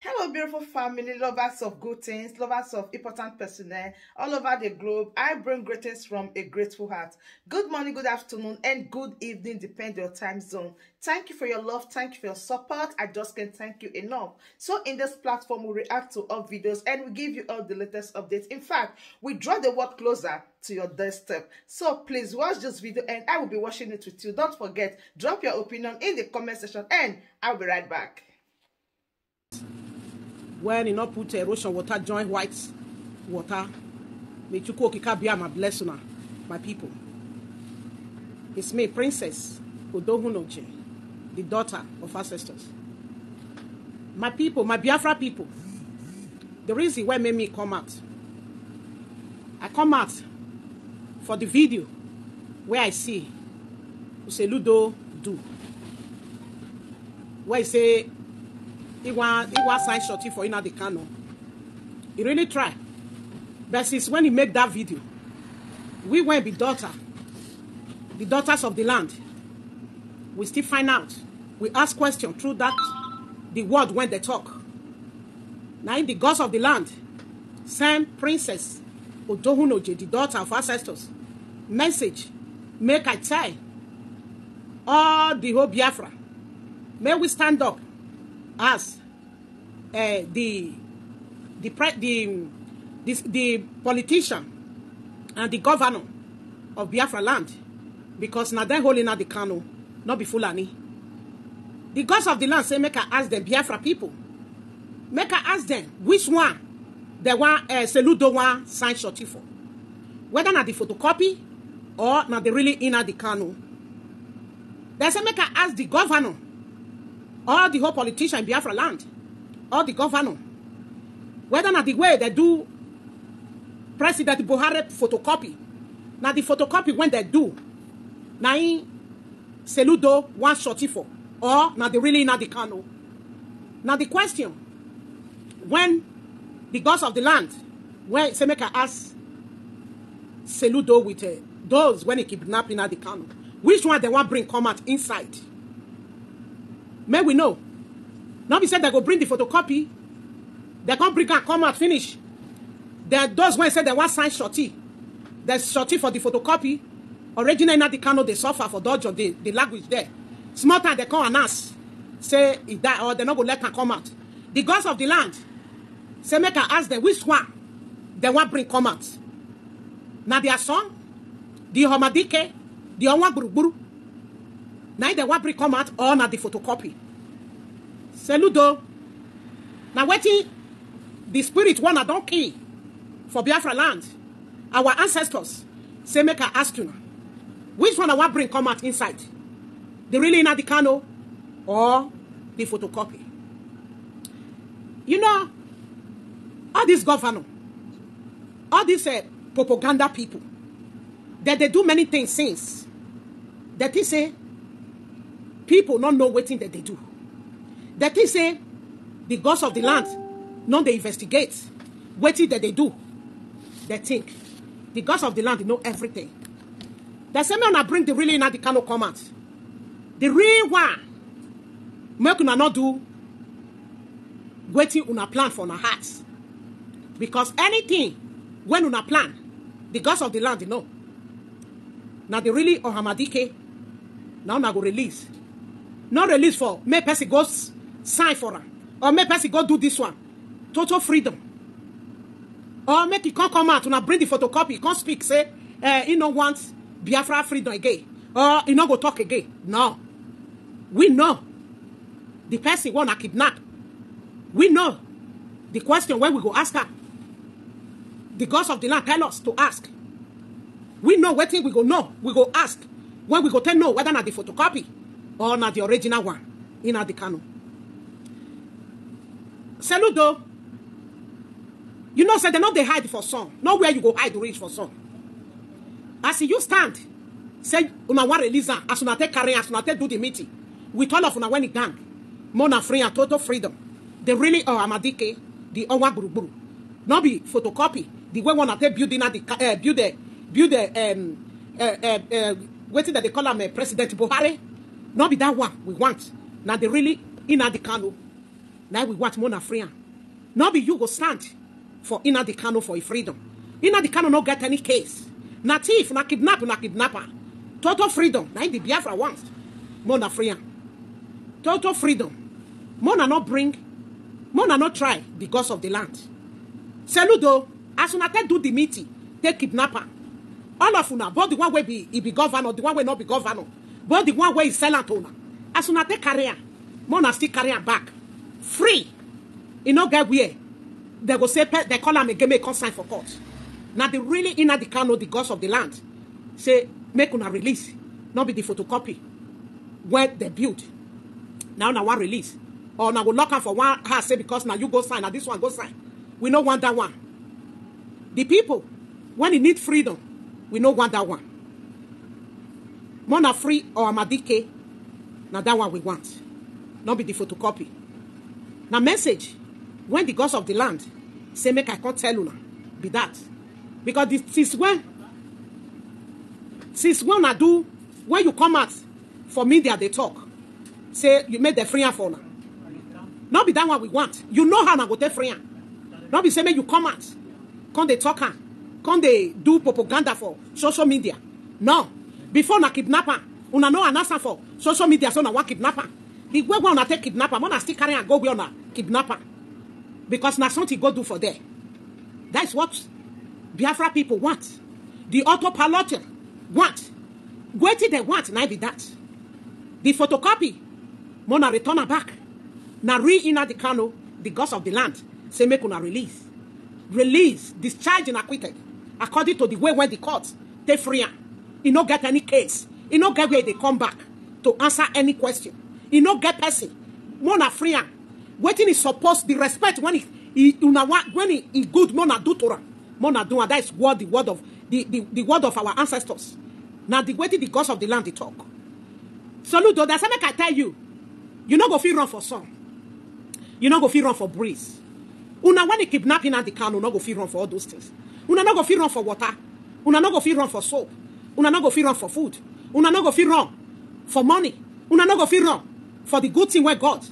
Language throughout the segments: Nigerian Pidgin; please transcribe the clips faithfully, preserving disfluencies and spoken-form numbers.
Hello, beautiful family, lovers of good things, lovers of important personnel all over the globe. I bring greetings from a grateful heart. Good morning, good afternoon, and good evening, depend your time zone. Thank you for your love. Thank you for your support. I just can't thank you enough. So in this platform, we react to all videos and we give you all the latest updates. In fact, we draw the world closer to your doorstep. So please watch this video and I will be watching it with you. Don't forget, drop your opinion in the comment section and I'll be right back. When you not put erosion water, join white water. May Chukwu Okike Abia my bless una, my people. It's me, Princess Odohunoje, the daughter of ancestors. My people, my Biafra people, the reason why made me come out, I come out for the video where I see Useludo do. Where he say he want he want sign shorty for Nnamdi Kanu. He really try. But since when he make that video, we went be daughter, the daughters of the land. We still find out. We ask question through that the word when they talk. Now in the gods of the land, send Princess Odohunoje, the daughter of ancestors, message. Make I tell all the whole Biafra. May we stand up as uh, the the, pre- the the the politician and the governor of Biafra land, because now they're holding out the Kanu, not be Fulani. The gods of the land say make I ask the Biafra people, make I ask them which one they want uh, Seludo one sign shorty for, whether not the photocopy or not the really Nnamdi Kanu. They say make I ask the governor, all the whole politician in Biafra land, all the governor, whether not the way they do President Buhari photocopy, now the photocopy when they do, now in Seludo one shorty for, or now the really Nnamdi Kanu. Now the question, when the gods of the land, when say make I ask Seludo with uh, those when he kidnapping Nnamdi Kanu, which one they want bring come out inside? May we know. Now be said they go bring the photocopy, they can't bring and come out finish. Then those when say they want sign shorty, the shorty for the photocopy. Original Nnamdi Kanu they suffer for dodge of the, the language there. Small time they come announce say he die or they not go let him come out. The gods of the land say make I ask them which one they want bring come out. Now their son, the Ohamadike, the Onwa Gburugburu. Now they want bring come out or not the photocopy. Seludo. Now waiting the spirit one I don't kill for Biafra land. Our ancestors say make I ask you now. Which one I want bring come out inside? The really Nnamdi Kanu or the photocopy? You know, all this governor, all these uh, propaganda people, that they do many things since. That is say people not know what thing that they do. That is say the gods of the land not they investigate what thing that they do. They think the gods of the land know everything. They say me I bring the really Nnamdi Kanu come out. The real one, make una not do waiting una plan for una heart. Because anything when una plan, the gods of the land, you know. Now the really Ohamadike, now una go release. Not release for make person go s- sign for am or make person go do this one. Total freedom. Or make it come come out, una bring the photocopy, come speak, say uh, he no want Biafra freedom again. Or he no go talk again. No. We know the person wanna kidnap. We know the question when we go ask her. The gods of the land tell us to ask. We know what thing we go know. We go ask when we go tell know whether not the photocopy or not the original one in Nnamdi Kanu. Seludo, you know, say they not they hide for sun. Nowhere you go hide reach for sun. As you stand, say una wan release am, as una take carry am, as una take do the meeting with all of una when e gang, more na free and total freedom. The really Ohamadike, the Onwa Gburugburu, no be photocopy. The way one take build in the uh, build the build the um uh, uh, uh, wetin dem dey call am uh, President Buhari, no be that one we want. Na the really Nnamdi Kanu. Now we want more na free am. No be you go stand for Nnamdi Kanu for a freedom. Nnamdi Kanu no get any case. Na thief, na kidnap, na kidnapper. Total freedom. Now the Biafra wants. More na free am. Total freedom. More na no bring. More na no try the gods of the land. Soludo, as una take do the meeting, take kidnapper. All of una, both the one wey be e be governor, the one wey no be governor, both the one wey e sell am to una. As una take carry am, more na still carry am back. Free. E no get where. They go say, pe- they call am again, make e come sign for court. Now the really Nnamdi Kanu, the gods of the land, say, make una release. Not be the photocopy where they build. Now na one release. Or na go lock am for one house, say, because now you go sign, now this one go sign. We no want that one. The people, when e need freedom, we no want that one. More na free or Amadike, na that one we want. Not be the photocopy. Na message when the gods of the land say make I come tell una be that. Because the, since when, since when I do, when you come out for media, they talk, say you make the free am for una. Not be that one we want. You know how na go take free am. Not be say make you come out, come dey talk am, come dey do propaganda for social media. No, before na kidnapper, una no announce am for social media, so na one kidnapper. The way wey una take kidnapper, una still carry am go where una kidnapper, because na something go do for there. That's what Biafra people want. The autopilot want. Wetin they want, na be that. The photocopy, more na return am back. Na re Nnamdi Kanu, the gods of the land, say make una release. Release, discharge and acquitted. According to the way when the court take free am. E no get any case. E no get where they come back to answer any question. E no get person. More na free am. Wetin e suppose, the respect when e, e, una wa- when e, e good, more na do to am. More na do am. That is what the word of the, the, the word of our ancestors. Now the wetin the gods of the land they talk. Soludo, that's make I tell you, you no go feel run for sun. You no go feel run for breeze. Una when e kidnap Nnamdi Kanu, no go feel run for all those things. Una no go feel run for water. Una no go feel run for soap. Una no go feel run for food. Una no go feel run for money. Una no go feel run for the good thing where God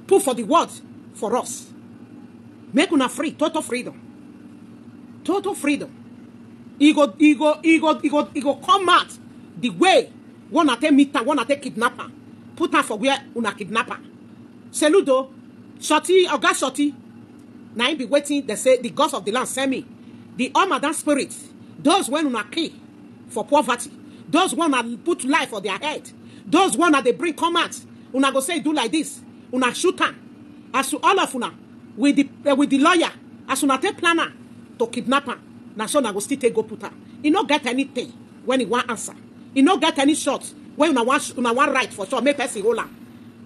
put for the world for us. Make una free, total freedom. Total freedom. E go, e go, e go, e go, e go come out the way una take meet am, una take kidnap am, put am for where una kidnap am. Soludo, Shorty, Oga Shorty, na him be wetin they say the gods of the land send me. The all madam spirit, those when una kill for poverty, those when una put life for their head, those when una dey bring come out, una go say do like this, una shoot am. As to all of una, with the uh, with the lawyer, as una take plan am to kidnap am, na so una go still take go put am. E no get anything when e wan answer. E no get any shot when una wan una wan write for sure make person hold am.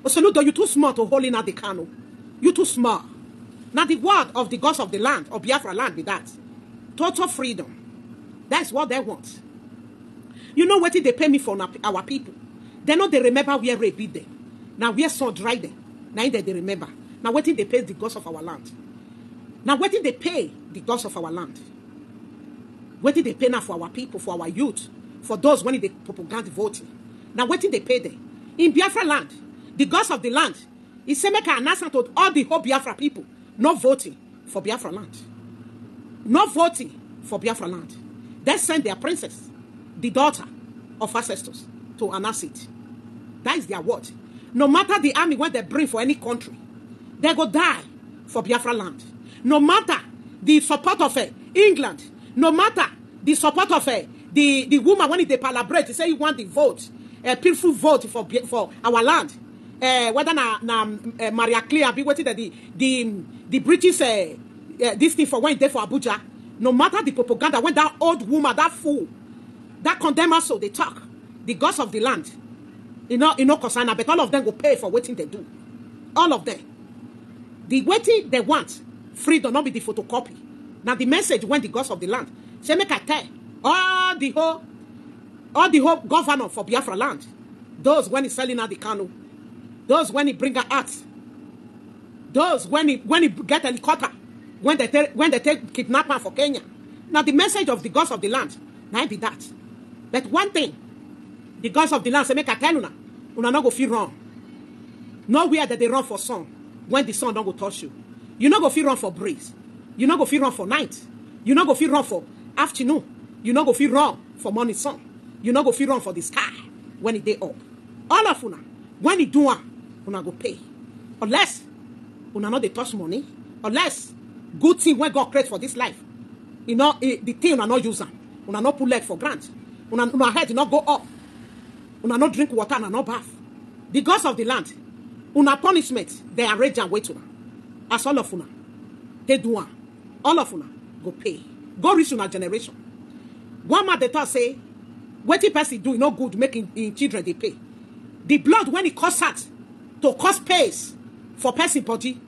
Osoludo, you too small to hold Nnamdi Kanu. You too small. Now the word of the gods of the land, of Biafra land, be that. Total freedom. That's what they want. You know what they pay me for na, our people? They know they remember where rain beat them. Now where sun dry them. Now they, they remember. Now what they pay the gods of our land? Now what they pay the gods of our land? What did they pay now for our people, for our youth, for those when they propaganda voting? Now what did they pay them? In Biafra land, the gods of the land, he say make an announcement to all the whole Biafra people, no voting for Biafra land. No voting for Biafra land. They send their princess, the daughter of ancestors, to announce it. That is their word. No matter the army when they bring for any country, they go die for Biafra land. No matter the support of uh, England, no matter the support of uh, the, the woman when they palabrate, say he want the vote, a peaceful vote for Bia- for our land. Uh, whether na, na uh, Maria Clear be waiting that the the the British uh, uh, this thing for when they for Abuja. No matter the propaganda, when that old woman, that fool, that condemn us, so they talk. The gods of the land, you know, you know, concern, but all of them go pay for waiting they do. All of them. The waiting they want, freedom, not be the photocopy. Now the message when the gods of the land say make I tell all the whole all the whole governor for Biafra land, those when he's selling out the Kanu, those when he bring her out, those when he when he get helicopter, when they take when they take kidnapper for Kenya. Now the message of the gods of the land, now be that. But one thing, the gods of the land say make I tell una, una no go feel wrong. Nowhere that they run for sun. When the sun don go touch you, you no go fit run for breeze. You no go fit run for night. You no go fit run for afternoon. You no go fit run for morning sun. You no go fit run for the sky when e dey up. All of una, when e do am, una go pay. Unless una no dey touch money, unless good thing wey God create for this life, you know, e, the thing una no use am, una no put leg for ground, una, una head no go up, una no drink water, una no bath. The gods of the land, una punishment, they arrange am wait una. As all of una, they do am. All of una go pay. Go reach una generation. One man dey talk say, wetin person do, e no good make im, im children dey pay. The blood when e cause out to cause pains for person body,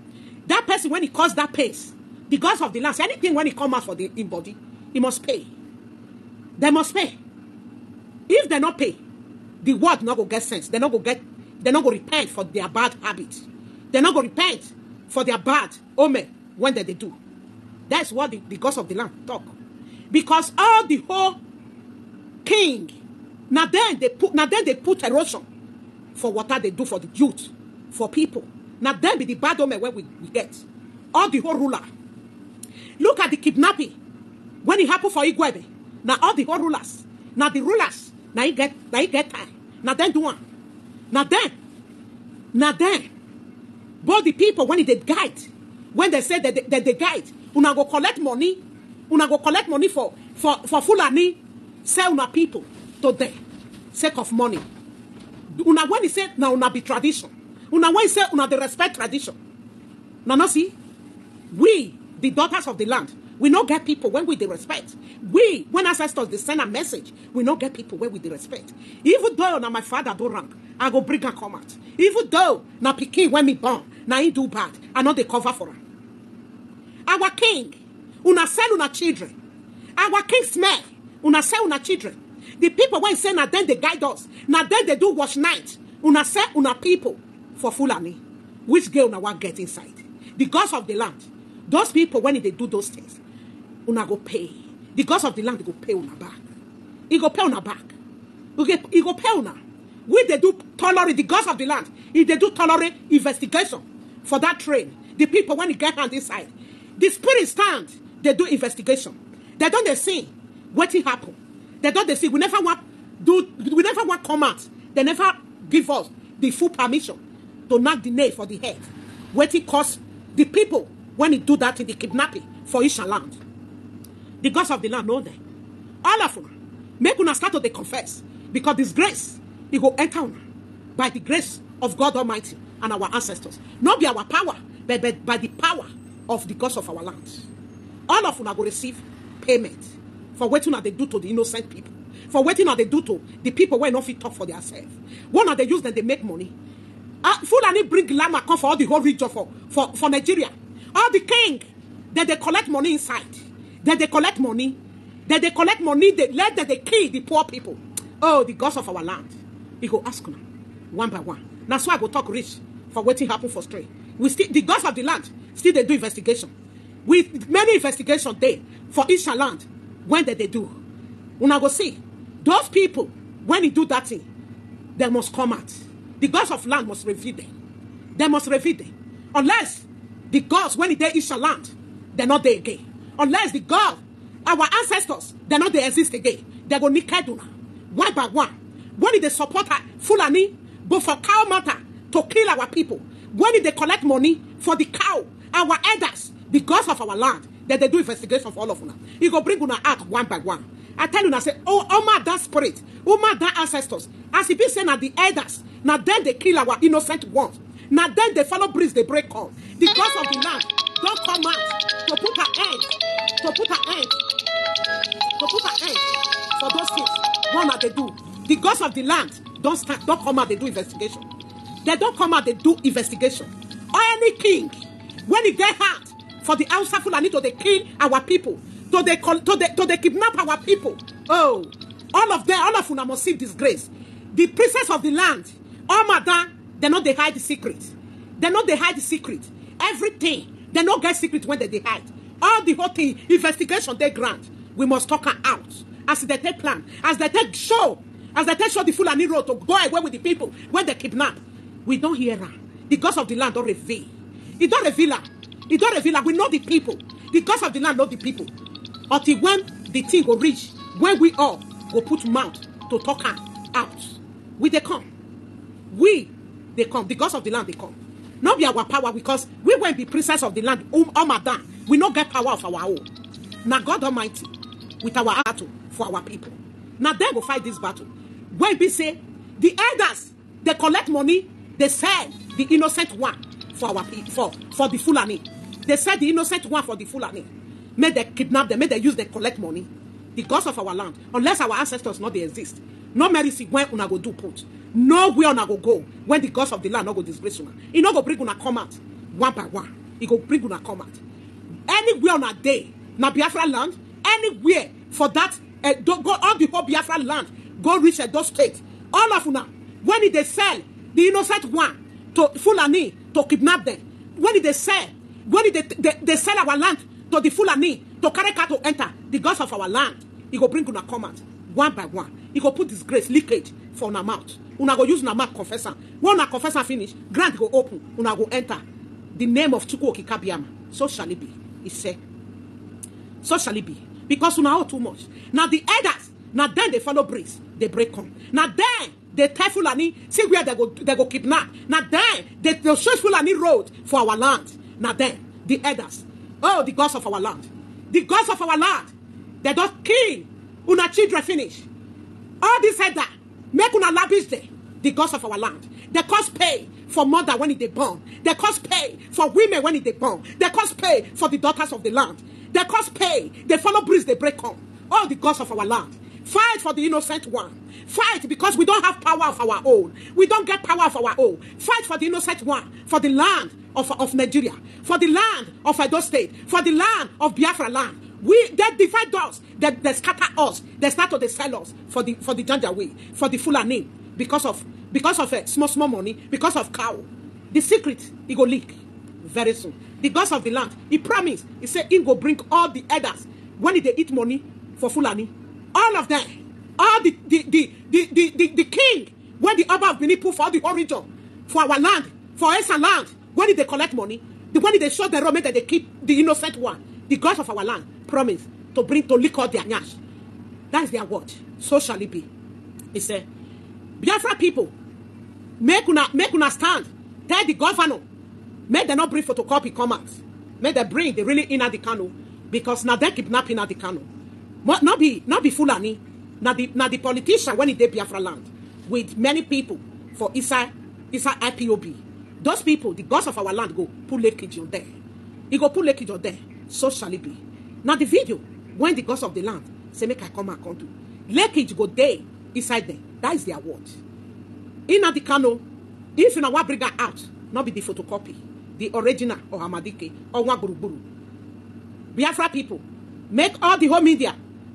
that person when e cause that pains, the gods of the land say anything when e come out for the, im body, e must pay. They must pay. If they no pay, the world no go get sense. They no go get, they no go repent for their bad habit. They no go repent for their bad omen when they dey do. That's what the, the gods of the land talk. Because all the whole king, na then they put, na then they put erosion for water they do for the youth, for people. Na then be the bad omen wey we, we get. All the whole ruler. Look at the kidnapping when e happen for Igwebe. Na all the whole rulers. Na the rulers. Na e get, na e get time. Na then do am. Na then. Na then. But the people when they guide, when they say that they, that they guide, una go collect money. Una go collect money for, for, for Fulani. Sell una people to them sake of money. Una when e say na una be tradition. Una when e say una dey respect tradition. Una no see, we, the daughters of the land, we no get people when we dey respect. We, when ancestors dey send a message, we no get people when we dey respect. Even though na my father do wrong, I go bring am come out. Even though na pikin when me born, na him do bad, I no dey cover for am. Our king, una sell una children. Our king smell, una sell una children. The people wey say na then they guide us, na then they do watch night, una sell una people for Fulani. Which girl una wan get inside? The gods of the land, those people when they do those things, una go pay. The gods of the land go pay una back. E go pay una back. E go, e go pay una. We dey do tolerate, the gods of the land, e dey do tolerate investigation for that train. The people when e get hand inside, the spirit stand, they do investigation. They don dey see wetin happen. They don dey see. We never want do. We never want come out. They never give us the full permission to knock the nail for the head. Wetin cause the people when e do that in the kidnapping for Isha land? The gods of the land know them. All of una, make una start to dey confess, because disgrace, e go enter una by the grace of God Almighty and our ancestors. Not be our power, but, but by the power of the gods of our land. All of una go receive payment for wetin una dey do to the innocent people, for wetin una dey do to the people wey no fit talk for themselves. Wey una dey use them dey make money. Ah, Fulani bring lama come for all the whole region for, for, for Nigeria. All the king, then they collect money inside. Then they collect money. Then they collect money. They let them they kill the poor people. Oh, the gods of our land. E go ask una one by one. Na so I go talk reach for wetin happen for street. We still, the gods of the land still dey do investigation. With many investigation dey for Isha land when they dey do. Una go see those people when e do that thing, they must come out. The gods of land must reveal them. They must reveal them. Unless the gods when e dey Isha land, they no dey again. Unless the god, our ancestors, they no dey exist again, they go naked una one by one. When e dey support her Fulani, but for cow matter to kill our people. When e dey collect money for the cow, our elders, the gods of our land, then they do investigation for all of una. E go bring una out one by one. I tell una say, oh, Oma that spirit, Oma that ancestors, as e be say na the elders, na then they kill our innocent ones. Na then they follow breeze, they break all. The gods of the land don come out to put an end, to put an end, to put an end for those things. What una dey do? The gods of the land don start, don come out, they do investigation. They don come out, they do investigation. Or any king, when e get hand for the Hausa Fulani to dey kill our people, to dey col-, to dey, to dey kidnap our people. Oh, all of them, all of una must see disgrace. The princess of the land, all madam, they no dey hide the secret. They no dey hide the secret. Everything, they no get secret when they dey hide. All the whole thing, investigation dey ground. We must talk am out. As they take plan, as they take show, as they take show the Fulani road to go away with the people when they kidnap. We don hear am. The gods of the land don reveal. E don reveal am. E don reveal am. We know the people. The gods of the land know the people. Until when the thing go reach, when we all go put mouth to talk am out. We dey come. We dey come. The gods of the land dey come. No be our power, because we wey be princess of the land, um, all madam, we no get power of our own. Na God Almighty with our battle for our people. Na dem go fight this battle. Wey be say the elders dey collect money, dey sell the innocent one for our pe- for for the Fulani. Dey sell the innocent one for the Fulani. Make dem kidnap them, make dem use dem collect money. The gods of our land, unless our ancestors no dey exist, no mercy when una go do put. No where una go go when the gods of the land no go disgrace una. E no go bring una come out one by one. E go bring una come out. Anywhere una dey, na Biafra land, anywhere for that, eh, do- go all the whole Biafra land, go reach Edo State. All of una, when e dey sell the innocent one to Fulani to kidnap them, when e dey sell, when e dey dey- dey sell our land to the Fulani to carry cattle enter, the gods of our land, e go bring una come out one by one. E go put disgrace, leakage for una mouth. Una go use una mouth confess am. When una confess am finish, ground go open, una go enter. The name of Chukwu Okike Abiama, so shall it be. He say, so shall it be. Because una all too much. Na the elders, na dem dey follow breeze, dey break come. Na dem dey tell Fulani, see where dem go, dem go kidnap. Na dem dey, dey show Fulani road for our land. Na dem, the elders. Oh, the gods of our land. The gods of our land. Dem don kill una children finish. All this elder, make una lavish dem. The gods of our land. Dem cause pain for mother when e dey born. Dem cause pain for women when e dey born. Dem cause pain for the daughters of the land. Dem cause pain. Dem follow breeze, dey break come. All the gods of our land. Fight for the innocent one. Fight, because we don't have power of our own. We don't get power of our own. Fight for the innocent one, for the land of, of Nigeria, for the land of Edo State, for the land of Biafra land. We, dem divide us, dem, dem scatter us, dem start to dey sell us for the, for the Janjaweed, for the Fulani, because of, because of, eh, small small money, because of cow. The secret, e go leak very soon. The gods of the land, he promise, he say he go bring all the elders when e dey eat money for Fulani, all of them, all the the the the the, the, the king, when the Oba of Benin put for all the whole region, for our land, for Esan land, when e dey collect money, the when e dey show the road, make dem dey keep the innocent one. The gods of our land promise to bring, to lick all their nyash. That is their word. So shall it be. He say, Biafra people, make una, make una stand. Tell the governor, make dem no bring photocopy come out. Make dem bring the really Nnamdi Kanu, because na dem kidnap Nnamdi Kanu. Mo- No be, no be Fulani. Na the, na the politician when e dey Biafra land with many people for inside, inside I P O B. Those people, the gods of our land go put leakage on them. E go put leakage on them. So shall it be. Na the video when the gods of the land say make I come and come do. Leakage go dey inside them. That is their word. Nnamdi Kanu, if una wan bring am out, no be the photocopy, the original or Amadike or Nwagburu. Biafra people, make all the whole media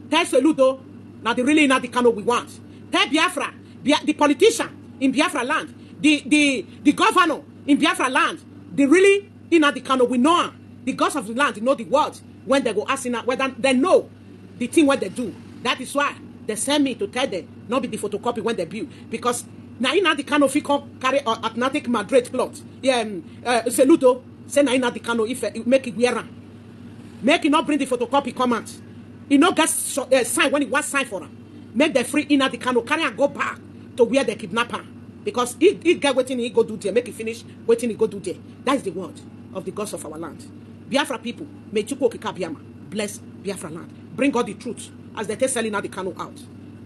tell Soludo, na the really Nnamdi Kanu we want. Tell Biafra, Bia- the politician in Biafra land, the, the, the governor in Biafra land, the really Nnamdi Kanu, we know am. The gods of the land know the world when dem go ask una whether dem know the thing wey dem do. That is why dem send me to tell them, no be the photocopy wey dem build. Because na Nnamdi Kanu fit come carry, uh, Atlantic Madrid plot. Yeah, um, uh, Soludo, say na Nnamdi Kanu, if, uh, make e wear am. Make e no bring the photocopy come out. E no get so- uh, sign when e wan sign for am. Make dem free Nnamdi Kanu, carry am go back to where dem kidnap am. Because he, he get wetin he go do there, make e finish wetin he go do there. That is the word of the gods of our land. Biafra people, may Chukwu Okike Abiama bless Biafra land. Bring all the truth as dem take sell Nnamdi Kanu out.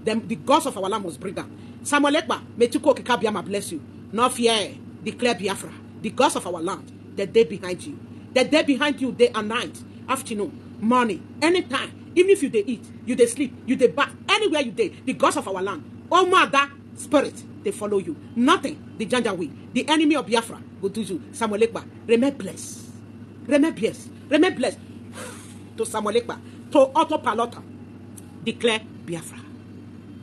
Then the gods of our land must bring am. Samuel Ekpa, may Chukwu Okike Abiama bless you. No fear, declare Biafra. The gods of our land, dem dey behind you. Dem dey behind you day and night, afternoon, morning, anytime. Even if you dey eat, you dey sleep, you dey bath, anywhere you dey, the gods of our land, Omo Ada spirit, dey follow you. Nothing, the Janjaweed, the enemy of Biafra, go do you. Samuel Ekpa, remain blessed. Remain blessed. Remain blessed. To Samuel Ekpa, to Auto Palota, declare Biafra.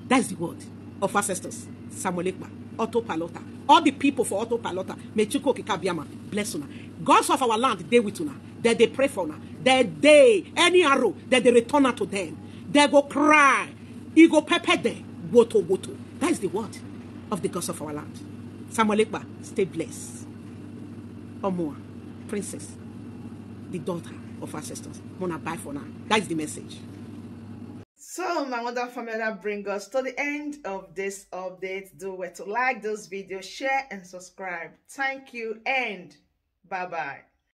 That is the word of ancestors. Samuel Ekpa, Auto Palota, all the people for Auto Palota, may Chukwu Okike Abiama bless una. Gods of our land dey with una. Dem dey pray for una. Dem dey, any arrow, dem dey return am to them. Dem go cry. E go pepper them. Woto woto. That is the word of the gods of our land. Samuel Ekpa, stay blessed. Omo. Princess, the daughter of ancestors. Mona, bye for now. That is the message. So, my mother family, that brings us to the end of this update. Do well to like this video, share, and subscribe. Thank you, and bye bye.